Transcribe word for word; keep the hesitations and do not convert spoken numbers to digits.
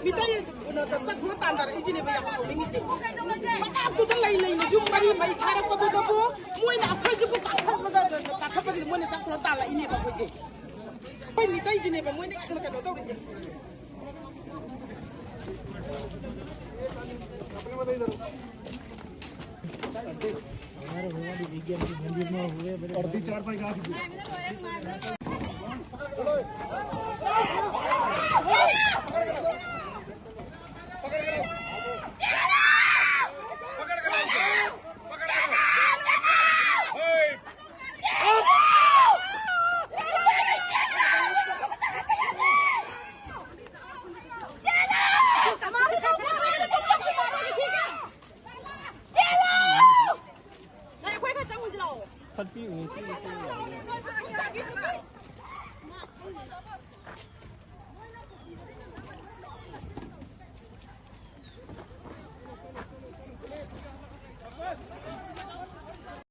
ꯃꯤꯇꯩ ꯀꯩꯅꯣꯗ ꯆꯠꯈ꯭ꯔꯣ ꯇꯥꯟꯊꯔꯛꯏꯁꯤꯅꯦꯕ ꯌꯥꯝ ꯁꯥꯎꯅꯤꯡꯉꯤꯁꯦ꯫ ꯃꯅꯥꯛꯇꯨꯗ ꯂꯩ ꯂꯩꯅ ꯌꯨꯝ ꯃꯔꯤ ꯃꯔꯤ ꯊꯥꯔꯛꯄꯗꯨꯗꯕꯨ ꯃꯣꯏꯅ ꯑꯩꯈꯣꯏꯁꯤꯕꯨ ꯀꯥꯈꯠꯄꯗ ꯀꯥꯈꯠꯄꯗꯨꯗꯤ ꯃꯣꯏꯅ ꯆꯠꯈ꯭ꯔꯣ ꯇꯥꯜꯂꯛꯏꯅꯦꯕ ꯑꯩꯈꯣꯏꯁꯦ꯫ ꯑꯩꯈꯣꯏ ꯃꯤꯇꯩꯁꯤꯅꯦꯕ ꯃꯣꯏꯅ ꯌꯥꯝꯅ ꯀꯩꯅꯣ ꯇꯧꯔꯤꯁꯦ꯫